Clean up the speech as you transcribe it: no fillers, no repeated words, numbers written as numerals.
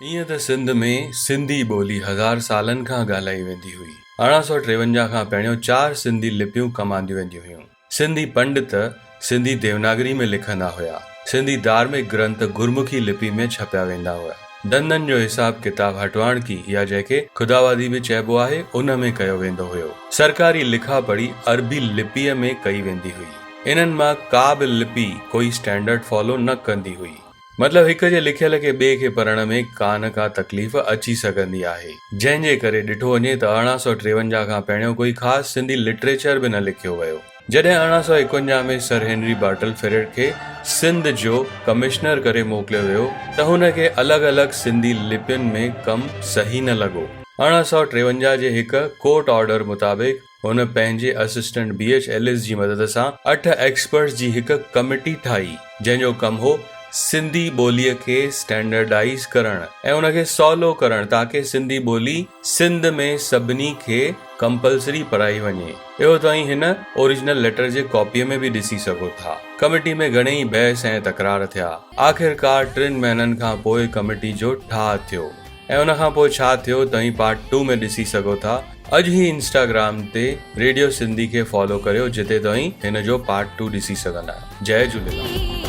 ائين ته سنڌ ۾ سنڌي ٻولي هزار سالن کان ڳالهائي ويندي هئي. 1853 کان پهريون چار سنڌي لپيون ڪم آنديون وينديون هيون. سنڌي پنڊت سنڌي ديوناگري ۾ لکندا هيا. سنڌي ڌارمڪ گرنٿ گرمکي لپي ۾ ڇپيا ويندا هيا. ڌنڌن جو حساب ڪتاب هٽواڻڪي يا جنهن کي خداوادي به چئبو آهي ان ۾ ڪيو ويندو هيو. سرڪاري لکا پڙهي عربي لپيء ۾ ڪئي ويندي هئي. انهن مان ڪا به لپي ڪوئي اسٽينڊرڊ فالو نه ڪندي هئي. مطلب هڪ جي لکيل کي ٻئي کي پڙهڻ ۾ ڪا نه ڪا تڪليف اچي سگهندي آهي. جنهن جي ڪري ڏٺو وڃي ته 1853 کان پهريون ڪوئي خاص سنڌي لٽريچر به نه لکيو ويو. جڏهن 1851 ۾ سر هينري بارٽل فريئر کي سنڌ جو ڪمشنر ڪري موڪليو ويو ته هن کي الڳ الڳ سنڌي لپين ۾ ڪم صحيح نه لڳو. 1853 جي هڪ ڪورٽ آرڊر مطابق هن پنهنجي اسسٽنٽ بي ايڇ ايلس جي مدد سان اٺ ايڪسپرٽس جي هڪ ڪميٽي ٺاهي، جنهن جو ڪم هو سنڌي ٻوليء کي اسٽينڊرڊائيز ڪرڻ ۽ ان کي سولو ڪرڻ تاڪه سنڌي ٻولي سنڌ ۾ سڀني کي ڪمپلسري پڙهائي وڃي. اهو توهين هن اوريجنل ليٽر جي ڪاپيء ۾ به ڏسي سگهو ٿا. ڪميٽي ۾ گهڻيئي بحث ۽ تڪرار ٿيا. آخرڪار ٽن مهينن کان پوء ڪميٽي جو ٺاهه ٿيو. ۽ ان کان پوء ڇا ٿيو توهين پارٽ ٽو ۾ ڏسي سگهو ٿا. اڄ ئي انسٽاگرام تي ريڊيو سنڌي کي فالو ڪريو جتي توهين هن جو پارٽ ٽو ڏسي سگهندا. جئي جهوليلال.